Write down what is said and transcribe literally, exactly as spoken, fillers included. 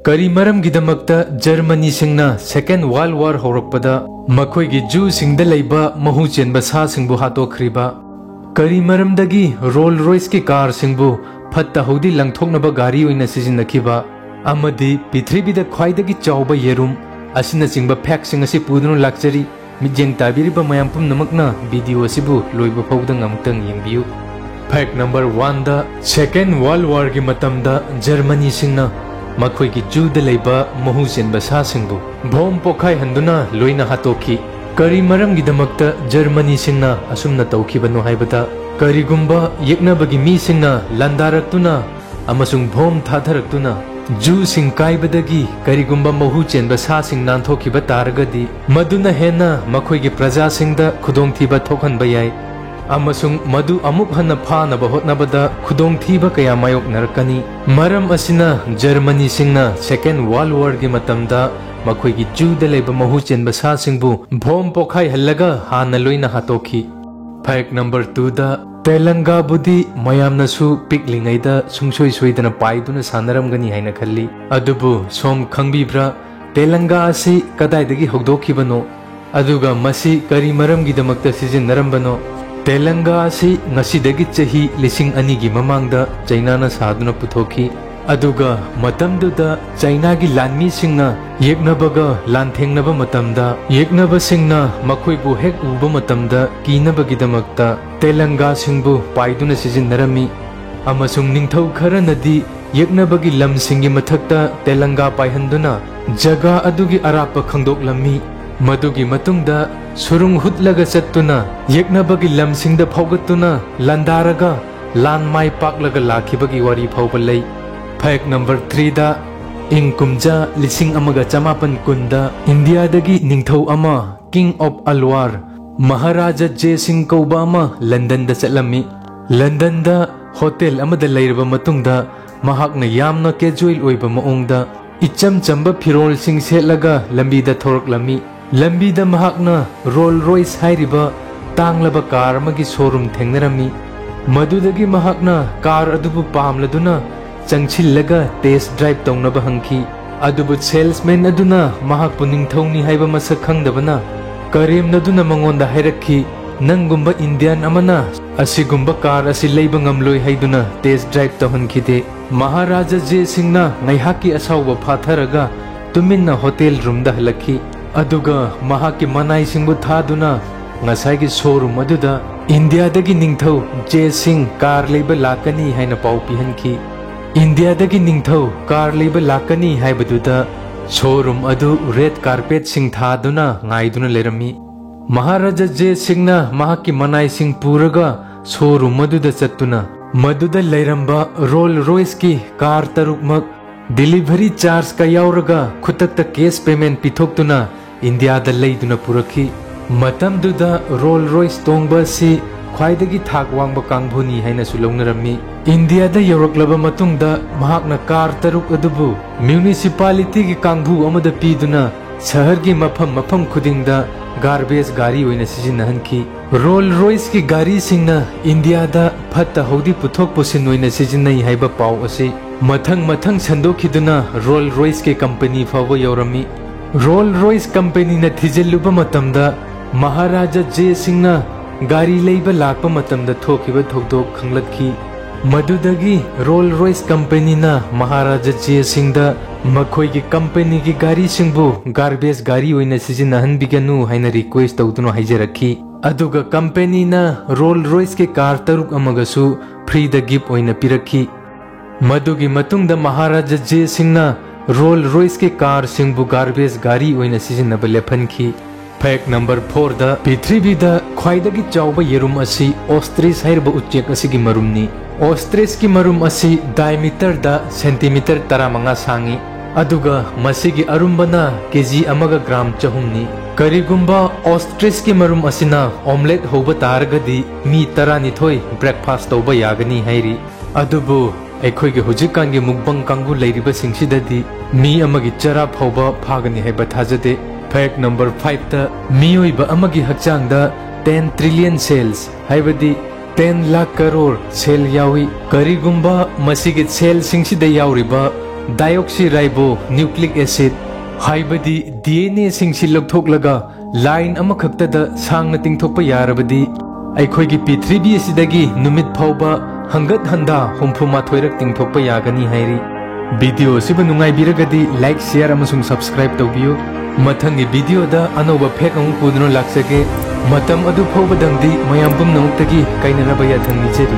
ꯀꯔꯤ ꯃꯔꯝꯒꯤꯗꯃꯛꯇ ꯖꯔꯃꯅꯤꯁꯤꯡꯅ Second World War ꯍꯧꯔꯛꯄꯗ ꯃꯈꯣꯏꯒꯤ ꯖꯨꯁꯤꯡꯗ ꯂꯩꯕ ꯃꯍꯨ ꯆꯦꯟꯕ ꯁꯥꯁꯤꯡꯕꯨ ꯍꯥꯠꯇꯣꯛꯈ꯭ꯔꯤꯕ? ꯀꯔꯤ ꯃꯔꯝꯗꯒꯤ ꯔꯣꯜ ꯔꯣꯏꯁꯀꯤ ꯀꯥꯔꯁꯤꯡꯕꯨ ꯐꯠꯇ ꯍꯥꯎꯗꯤ ꯂꯪꯊꯣꯛꯅꯕ ꯒꯥꯔꯤ ꯑꯣꯏꯅ ꯁꯤꯖꯤꯟꯅꯈꯤꯕ? ꯑꯃꯗꯤ ꯄ꯭ꯔꯤꯊꯤꯕꯤꯗ ꯈ꯭ꯋꯥꯏꯗꯒꯤ ꯆꯥꯎꯕ ꯌꯦꯔꯨꯝ ꯑꯁꯤꯅꯆꯤꯡꯕ ꯐꯦꯛꯁꯤꯡ ꯑꯁꯤ ꯄꯨꯗꯨꯅ ꯂꯥꯛꯆꯔꯤ꯫ ꯃꯤꯠꯌꯦꯡ ꯇꯥꯕꯤꯔꯤꯕ ꯃꯌꯥꯝ ꯄꯨꯝꯅꯃꯛꯅ ꯚꯤꯗꯤꯑꯣ ꯑꯁꯤꯕꯨ ꯂꯣꯏꯕ ꯐꯥꯎꯗ ꯑꯃꯨꯛꯇꯪ ꯌꯦꯡꯕꯤꯌꯨ꯫ ꯐꯦꯛ ꯅꯝꯕꯔ ꯋꯥꯟꯗ, Second World Warꯒꯤ ꯃꯇꯝꯗ ꯖꯔꯃꯅꯤꯁꯤꯡꯅ ꯃꯈꯣꯏꯒꯤ ꯖꯨꯗ ꯂꯩꯕ ꯃꯍꯨ ꯆꯦꯟꯕ ꯁꯥꯁꯤꯡꯕꯨ ꯕꯣꯝ ꯄꯣꯈꯥꯏꯍꯟꯗꯨꯅ ꯂꯣꯏꯅ ꯍꯥꯠꯇꯣꯛꯈꯤ꯫ ꯀꯔꯤ ꯃꯔꯝꯒꯤꯗꯃꯛꯇ ꯖꯔꯃꯅꯤꯁꯤꯡꯅ ꯑꯁꯨꯝꯅ ꯇꯧꯈꯤꯕꯅꯣ ꯍꯥꯏꯕꯗ, ꯀꯔꯤꯒꯨꯝꯕ ꯌꯦꯛꯅꯕꯒꯤ ꯃꯤꯁꯤꯡꯅ ꯂꯥꯟꯗꯥꯔꯛꯇꯨꯅ ꯑꯃꯁꯨꯡ ꯕꯣꯝ ꯊꯥꯊꯔꯛꯇꯨꯅ ꯖꯨꯁꯤꯡ ꯀꯥꯏꯕꯗꯒꯤ ꯀꯔꯤꯒꯨꯝꯕ ꯃꯍꯨ ꯆꯦꯟꯕ ꯁꯥꯁꯤꯡ ꯅꯥꯟꯊꯣꯛꯈꯤꯕ ꯇꯥꯔꯒꯗꯤ, ꯃꯗꯨꯅ ꯍꯦꯟꯅ ꯃꯈꯣꯏꯒꯤ ꯄ꯭ꯔꯖꯥꯁꯤꯡꯗ ꯈꯨꯗꯣꯡꯊꯤꯕ ꯊꯣꯛꯍꯟꯕ ꯌꯥꯏ ꯑꯃꯁꯨꯡ ꯃꯗꯨ ꯑꯃꯨꯛ ꯍꯟꯅ ꯐꯥꯅꯕ ꯍꯣꯠꯅꯕꯗ ꯈꯨꯗꯣꯡꯊꯤꯕ ꯀꯌꯥ ꯃꯥꯌꯣꯛꯅꯔꯛꯀꯅꯤ꯫ ꯃꯔꯝ ꯑꯁꯤꯅ, ꯖꯔꯃꯅꯤꯁꯤꯡꯅ Second World Warꯒꯤ ꯃꯇꯝꯗ ꯃꯈꯣꯏꯒꯤ ꯖꯨꯗ ꯂꯩꯕ ꯃꯍꯨ ꯆꯦꯟꯕ ꯁꯥꯁꯤꯡꯕꯨ ꯕꯣꯝ ꯄꯣꯈꯥꯏꯍꯜꯂꯒ ꯍꯥꯟꯅ ꯂꯣꯏꯅ ꯍꯥꯠꯇꯣꯛꯈꯤ꯫ ꯐꯦꯛ ꯅꯝꯕꯔ ꯇꯨꯗ, ꯇꯦꯂꯪꯒꯥꯕꯨꯗꯤ ꯃꯌꯥꯝꯅꯁꯨ ꯄꯤꯛꯂꯤꯉꯩꯗ ꯁꯨꯡꯁꯣꯏ ꯁꯣꯏꯗꯅ ꯄꯥꯏꯗꯨꯅ ꯁꯥꯟꯅꯔꯝꯒꯅꯤ ꯍꯥꯏꯅ ꯈꯜꯂꯤ꯫ ꯑꯗꯨꯕꯨ ꯁꯣꯝ ꯈꯪꯕꯤꯕ꯭ꯔꯥ, ꯇꯦꯂꯪꯒꯥ ꯑꯁꯤ ꯀꯗꯥꯏꯗꯒꯤ ꯍꯧꯗꯣꯛꯈꯤꯕꯅꯣ? ꯑꯗꯨꯒ ꯃꯁꯤ ꯀꯔꯤ ꯃꯔꯝꯒꯤꯗꯃꯛꯇ ꯁꯤꯖꯤꯟꯅꯔꯝꯕꯅꯣ? ꯇꯦꯂꯪꯒꯥ ꯑꯁꯤ ꯉꯁꯤꯗꯒꯤ ꯆꯍꯤ ꯂꯤꯁꯤꯡ ꯑꯅꯤꯒꯤ ꯃꯃꯥꯡꯗ ꯆꯩꯅꯥꯅ ꯁꯥꯗꯨꯅ ꯄꯨꯊꯣꯛꯈꯤ꯫ ꯑꯗꯨꯒ ꯃꯇꯝꯗꯨꯗ ꯆꯩꯅꯥꯒꯤ ꯂꯥꯟꯃꯤꯁꯤꯡꯅ ꯌꯦꯛꯅꯕꯒ ꯂꯥꯟꯊꯦꯡꯅꯕ ꯃꯇꯝꯗ, ꯌꯦꯛꯅꯕꯁꯤꯡꯅ ꯃꯈꯣꯏꯕꯨ ꯍꯦꯛ ꯎꯕ ꯃꯇꯝꯗ ꯀꯤꯅꯕꯒꯤꯗꯃꯛꯇ ꯇꯦꯂꯪꯒꯥꯁꯤꯡꯕꯨ ꯄꯥꯏꯗꯨꯅ ꯁꯤꯖꯤꯟꯅꯔꯝꯃꯤ꯫ ꯑꯃꯁꯨꯡ ꯅꯤꯡꯊꯧ ꯈꯔꯅꯗꯤ ꯌꯦꯛꯅꯕꯒꯤ ꯂꯝꯁꯤꯡꯒꯤ ꯃꯊꯛꯇ ꯇꯦꯂꯪꯒꯥ ꯄꯥꯏꯍꯟꯗꯨꯅ ꯖꯒꯥ ꯑꯗꯨꯒꯤ ꯑꯔꯥꯞꯄ ꯈꯪꯗꯣꯛꯂꯝꯃꯤ꯫ ꯃꯗꯨꯒꯤ ꯃꯇꯨꯡꯗ ꯁꯨꯔꯨꯡ ꯍꯨꯠꯂꯒ ꯆꯠꯇꯨꯅ ꯌꯦꯛꯅꯕꯒꯤ ꯂꯝꯁꯤꯡꯗ ꯐꯥꯎꯒꯠꯇꯨꯅ ꯂꯥꯟꯗꯥꯔꯒ ꯂꯥꯟ ꯃꯥꯏ ꯄꯥꯛꯂꯒ ꯂꯥꯛꯈꯤꯕꯒꯤ ꯋꯥꯔꯤ ꯐꯥꯎꯕ ꯂꯩ꯫ ꯐꯦꯛ ꯅꯝꯕꯔ ꯊ꯭ꯔꯤꯗ, ꯏꯪ ꯀꯨꯝꯖꯥ ꯂꯤꯁꯤꯡ ꯑꯃꯒ ꯆꯃꯥꯄꯟ ꯀꯨꯟꯗ ꯏꯟꯗꯤꯌꯥꯗꯒꯤ ꯅꯤꯡꯊꯧ ꯑꯃ, King of Alwar, Maharaja J ꯁꯤꯡ ꯀꯧꯕ ꯑꯃ ꯂꯟꯗꯟꯗ ꯆꯠꯂꯝꯃꯤ꯫ ꯂꯟꯗꯟꯗ ꯍꯣꯇꯦꯜ ꯑꯃꯗ ꯂꯩꯔꯕ ꯃꯇꯨꯡꯗ, ꯃꯍꯥꯛꯅ ꯌꯥꯝꯅ ꯀꯦꯖꯨꯑꯦꯜ ꯑꯣꯏꯕ ꯃꯑꯣꯡꯗ ꯏꯆꯝ ꯆꯝꯕ ꯐꯤꯔꯣꯜꯁꯤꯡ ꯁꯦꯠꯂꯒ ꯂꯝꯕꯤꯗ ꯊꯣꯔꯛꯂꯝꯃꯤ꯫ ꯂꯝꯕꯤꯗ ꯃꯍꯥꯛꯅ ꯔꯣꯜ ꯔꯣꯏꯁ ꯍꯥꯏꯔꯤꯕ ꯇꯥꯡꯂꯕ ꯀꯥꯔ ꯑꯃꯒꯤ ꯁꯣꯔꯨꯝ ꯊꯦꯡꯅꯔꯝꯃꯤ꯫ ꯃꯗꯨꯗꯒꯤ ꯃꯍꯥꯛꯅ ꯀꯥꯔ ꯑꯗꯨꯕꯨ ꯄꯥꯝꯂꯗꯨꯅ ꯆꯪꯁꯤꯜꯂꯒ ꯇꯦꯁ ꯗ꯭ꯔꯥꯏꯚ ꯇꯧꯅꯕ ꯍꯪꯈꯤ꯫ ꯑꯗꯨꯕꯨ ꯁꯦꯜꯁꯃꯦꯟ ꯑꯗꯨꯅ ꯃꯍꯥꯛꯄꯨ ꯅꯤꯡꯊꯧꯅꯤ ꯍꯥꯏꯕ ꯃꯁꯛ ꯈꯪꯗꯕꯅ ꯀꯔꯦꯝꯅꯗꯨꯅ ꯃꯉꯣꯟꯗ ꯍꯥꯏꯔꯛꯈꯤ, "ꯅꯪꯒꯨꯝꯕ ꯏꯟꯗꯤꯌꯥꯟ ꯑꯃꯅ ꯑꯁꯤꯒꯨꯝꯕ ꯀꯥꯔ ꯑꯁꯤ ꯂꯩꯕ ꯉꯝꯂꯣꯏ" ꯍꯥꯏꯗꯨꯅ ꯇꯦꯁ ꯗ꯭ꯔꯥꯏꯚ ꯇꯧꯍꯟꯈꯤꯗꯦ꯫ ꯃꯍꯥꯔꯥꯖꯥ ꯖꯦ ꯁꯤꯡꯅ ꯉꯥꯏꯍꯥꯛꯀꯤ ꯑꯁꯥꯎꯕ ꯐꯥꯊꯔꯒ ꯇꯨꯃꯤꯟꯅ ꯍꯣꯇꯦꯜ ꯔꯨꯝꯗ ꯍꯜꯂꯛꯈꯤ꯫ ꯑꯗꯨꯒ ꯃꯍꯥꯛꯀꯤ ꯃꯅꯥꯏꯁꯤꯡꯕꯨ ꯊꯥꯗꯨꯅ ꯉꯁꯥꯏꯒꯤ ꯁꯣꯔꯨꯝ ꯑꯗꯨꯗ ꯏꯟꯗꯤꯌꯥꯗꯒꯤ ꯅꯤꯡꯊꯧ ꯖꯦ ꯁꯤꯡ ꯀꯥꯔ ꯂꯩꯕ ꯂꯥꯛꯀꯅꯤ ꯍꯥꯏꯅ ꯄꯥꯎ ꯄꯤꯍꯟꯈꯤ꯫ ꯏꯟꯗꯤꯌꯥꯗꯒꯤ ꯅꯤꯡꯊꯧ ꯀꯥꯔ ꯂꯩꯕ ꯂꯥꯛꯀꯅꯤ ꯍꯥꯏꯕꯗꯨꯗ ꯁꯣꯔꯨꯝ ꯑꯗꯨ ꯔꯦꯗ ꯀꯥꯔꯄꯦꯠꯁꯤꯡ ꯊꯥꯗꯨꯅ ꯉꯥꯏꯗꯨꯅ ꯂꯩꯔꯝꯃꯤ꯫ ꯃꯍꯥꯔꯥꯖꯥ ꯖꯦ ꯁꯤꯡꯅ ꯃꯍꯥꯛꯀꯤ ꯃꯅꯥꯏꯁꯤꯡ ꯄꯨꯔꯒ ꯁꯣꯔꯨꯝ ꯑꯗꯨꯗ ꯆꯠꯇꯨꯅ ꯃꯗꯨꯗ ꯂꯩꯔꯝꯕ ꯔꯣꯜ ꯔꯣꯏꯁꯀꯤ ꯀꯥꯔ ꯇꯔꯨꯛꯃꯛ ꯗꯤꯂꯤꯚꯔꯤ ꯆꯥꯔꯖꯀ ꯌꯥꯎꯔꯒ ꯈꯨꯗꯛꯇ ꯀꯦꯁ ꯄꯦꯃꯦꯟ ꯄꯤꯊꯣꯛꯇꯨꯅ ꯏꯟꯗꯤꯌꯥꯗ ꯂꯩꯗꯨꯅ ꯄꯨꯔꯛꯈꯤ꯫ ꯃꯇꯝꯗꯨꯗ ꯔꯣꯜ ꯔꯣꯏꯁ ꯇꯣꯡꯕ ꯑꯁꯤ ꯈ꯭ꯋꯥꯏꯗꯒꯤ ꯊꯥꯛ ꯋꯥꯡꯕ ꯀꯥꯡꯕꯨꯅꯤ ꯍꯥꯏꯅꯁꯨ ꯂꯧꯅꯔꯝꯃꯤ꯫ ꯏꯟꯗꯤꯌꯥꯗ ꯌꯧꯔꯛꯂꯕ ꯃꯇꯨꯡꯗ ꯃꯍꯥꯛꯅ ꯀꯥꯔ ꯇꯔꯨꯛ ꯑꯗꯨꯕꯨ ꯃ꯭ꯌꯨꯅꯤꯁꯤꯄꯥꯂꯤꯇꯤꯒꯤ ꯀꯥꯡꯕꯨ ꯑꯃꯗ ꯄꯤꯗꯨꯅ ꯁꯍꯔꯒꯤ ꯃꯐꯝ ꯃꯐꯝ ꯈꯨꯗꯤꯡꯗ ꯒꯥꯔꯕꯦꯖ ꯒꯥꯔꯤ ꯑꯣꯏꯅ ꯁꯤꯖꯤꯟꯅꯍꯟꯈꯤ꯫ ꯔꯣꯜ ꯔꯣꯏꯁꯀꯤ ꯒꯥꯔꯤꯁꯤꯡꯅ ꯏꯟꯗꯤꯌꯥꯗ ꯐꯠꯇ ꯍꯥꯎꯗꯤ ꯄꯨꯊꯣꯛ ꯄꯨꯁꯤꯟ ꯑꯣꯏꯅ ꯁꯤꯖꯤꯟꯅꯩ ꯍꯥꯏꯕ ꯄꯥꯎ ꯑꯁꯤ ꯃꯊꯪ ꯃꯊꯪ ꯁꯟꯗꯣꯛꯈꯤꯗꯨꯅ ꯔꯣꯜ ꯔꯣꯏꯁꯀꯤ ꯀꯝꯄꯅꯤ ꯐꯥꯎꯕ ꯌꯧꯔꯝꯃꯤ꯫ ꯔꯣꯜ ꯔꯣꯏꯁ ꯀꯝꯄꯅꯤꯅ ꯊꯤꯖꯤꯜꯂꯨꯕ ꯃꯇꯝꯗ ꯃꯍꯥꯔꯥꯖꯥ ꯖꯦ ꯁꯤꯡꯅ ꯒꯥꯔꯤ ꯂꯩꯕ ꯂꯥꯛꯄ ꯃꯇꯝꯗ ꯊꯣꯛꯈꯤꯕ ꯊꯧꯗꯣꯛ ꯈꯪꯂꯛꯈꯤ꯫ ꯃꯗꯨꯗꯒꯤ ꯔꯣꯜ ꯔꯣꯏꯁ ꯀꯝꯄꯅꯤꯅ ꯃꯍꯥꯔꯥꯖꯥ ꯖꯦ ꯁꯤꯡꯗ ꯃꯈꯣꯏꯒꯤ ꯀꯝꯄꯅꯤꯒꯤ ꯒꯥꯔꯤꯁꯤꯡꯕꯨ ꯒꯥꯔꯕꯦꯖ ꯒꯥꯔꯤ ꯑꯣꯏꯅ ꯁꯤꯖꯤꯟꯅꯍꯟꯕꯤꯒꯅꯨ ꯍꯥꯏꯅ ꯔꯤꯀ꯭ꯋꯦꯁ ꯇꯧꯗꯨꯅ ꯍꯥꯏꯖꯔꯛꯈꯤ꯫ ꯑꯗꯨꯒ ꯀꯝꯄꯦꯅꯤꯅ ꯔꯣꯜ ꯔꯣꯏꯁꯀꯤ ꯀꯥꯔ ꯇꯔꯨꯛ ꯑꯃꯒꯁꯨ ꯐ꯭ꯔꯤꯗ ꯒꯤꯐ ꯑꯣꯏꯅ ꯄꯤꯔꯛꯈꯤ꯫ ꯃꯗꯨꯒꯤ ꯃꯇꯨꯡꯗ ꯃꯍꯥꯔꯥꯖꯥ ꯖꯦ ꯁꯤꯡꯅ ꯔꯣꯜ ꯔꯣꯏꯁꯀꯤ ꯀꯥꯔꯁꯤꯡꯕꯨ ꯒꯥꯔꯕꯦꯖ ꯒꯥꯔꯤ ꯑꯣꯏꯅ ꯁꯤꯖꯤꯟꯅꯕ ꯂꯦꯞꯍꯟꯈꯤ꯫ ꯐꯦꯛ ꯅꯝꯕꯔ ꯐꯣꯔꯗ ꯄ꯭ꯔꯤꯊꯤꯕꯤꯗ ꯈ꯭ꯋꯥꯏꯗꯒꯤ ꯆꯥꯎꯕ ꯌꯦꯔꯨꯝ ꯑꯁꯤ ꯑꯣꯁꯇ꯭ꯔꯤꯁ ꯍꯥꯏꯔꯤꯕ ꯎꯆꯦꯛ ꯑꯁꯤꯒꯤ ꯃꯔꯨꯝꯅꯤ꯫ ꯑꯣꯁꯇ꯭ꯔꯤꯁꯀꯤ ꯃꯔꯨꯝ ꯑꯁꯤ ꯗꯥꯏꯃꯤꯇꯔꯗ ꯁꯦꯟꯇꯤꯃꯤꯇꯔ ꯇꯔꯥꯃꯉꯥ ꯁꯥꯡꯏ, ꯑꯗꯨꯒ ꯃꯁꯤꯒꯤ ꯑꯔꯨꯝꯕꯅ ꯀꯦꯖꯤ ꯑꯃꯒ ꯒ꯭ꯔꯥꯝ ꯆꯍꯨꯝꯅꯤ꯫ ꯀꯔꯤꯒꯨꯝꯕ ꯑꯣꯁꯇ꯭ꯔꯤꯁꯀꯤ ꯃꯔꯨꯝ ꯑꯁꯤꯅ ꯑꯣꯝꯂꯦꯠ ꯍꯧꯕ ꯇꯥꯔꯒꯗꯤ ꯃꯤ ꯇꯔꯥꯅꯤꯊꯣꯏ ꯕ꯭ꯔꯦꯛꯐꯥꯁ ꯇꯧꯕ ꯌꯥꯒꯅꯤ ꯍꯥꯏꯔꯤ꯫ ꯑꯗꯨꯕꯨ ꯑꯩꯈꯣꯏꯒꯤ ꯍꯧꯖꯤꯛꯀꯥꯟꯒꯤ ꯃꯨꯛꯕꯪ ꯀꯥꯡꯕꯨ ꯂꯩꯔꯤꯕꯁꯤꯡꯁꯤꯗꯗꯤ ꯃꯤ ꯑꯃꯒꯤ ꯆꯔꯥ ꯐꯥꯎꯕ ꯐꯥꯒꯅꯤ ꯍꯥꯏꯕ ꯊꯥꯖꯗꯦ꯫ ꯐꯦꯛ ꯅꯝꯕꯔ ꯐꯥꯏꯚꯇ ꯃꯤꯑꯣꯏꯕ ꯑꯃꯒꯤ ꯍꯛꯆꯥꯡꯗ ꯇꯦꯟ ꯇ꯭ꯔꯤꯂꯤꯌꯟ ꯁꯦꯜꯁ, ꯍꯥꯏꯕꯗꯤ ꯇꯦꯟ ꯂꯥꯈ ꯀꯔꯣꯔ ꯁꯦꯜ ꯌꯥꯎꯏ꯫ ꯀꯔꯤꯒꯨꯝꯕ ꯃꯁꯤꯒꯤ ꯁꯦꯜꯁꯤꯡꯁꯤꯗ ꯌꯥꯎꯔꯤꯕ ꯗꯥꯏꯑꯣꯛꯁꯤ ꯔꯥꯏꯕꯣ ꯅ꯭ꯌꯨꯀ꯭ꯂꯤꯛ ꯑꯦꯁꯤꯗ, ꯍꯥꯏꯕꯗꯤ ꯗꯤ ꯑꯦꯟ ꯑꯦ ꯁꯤꯡꯁꯤ ꯂꯧꯊꯣꯛꯂꯒ ꯂꯥꯏꯟ ꯑꯃꯈꯛꯇꯗ ꯁꯥꯡꯅ ꯇꯤꯡꯊꯣꯛꯄ ꯌꯥꯔꯕꯗꯤ, ꯑꯩꯈꯣꯏꯒꯤ ꯄ꯭ꯔꯤꯊꯤꯕꯤ ꯑꯁꯤꯗꯒꯤ ꯅꯨꯃꯤꯠ ꯐꯥꯎꯕ ꯍꯪꯒꯠ ꯍꯟꯗꯥ ꯍꯨꯝꯐꯨ ꯃꯥꯊꯣꯏꯔꯛ ꯇꯤꯡꯊꯣꯛꯄ ꯌꯥꯒꯅꯤ ꯍꯥꯏꯔꯤ꯫ ꯚꯤꯗꯤꯑꯣ ꯑꯁꯤꯕꯨ ꯅꯨꯡꯉꯥꯏꯕꯤꯔꯒꯗꯤ ꯂꯥꯏꯛ, ꯁꯤꯌꯔ ꯑꯃꯁꯨꯡ ꯁꯕꯁꯀ꯭ꯔꯥꯏꯕ ꯇꯧꯕꯤꯌꯨ꯫ ꯃꯊꯪꯒꯤ ꯚꯤꯗꯤꯑꯣꯗ ꯑꯅꯧꯕ ꯐꯦꯛ ꯑꯃꯨꯛ ꯄꯨꯗꯨꯅ ꯂꯥꯛꯆꯒꯦ꯫ ꯃꯇꯝ ꯑꯗꯨ ꯐꯥꯎꯕꯗꯪꯗꯤ ꯃꯌꯥꯝ ꯄꯨꯝꯅꯃꯛꯇꯒꯤ ꯀꯥꯏꯅꯔꯕ ꯌꯥꯊꯪ ꯅꯤꯖꯔꯤ꯫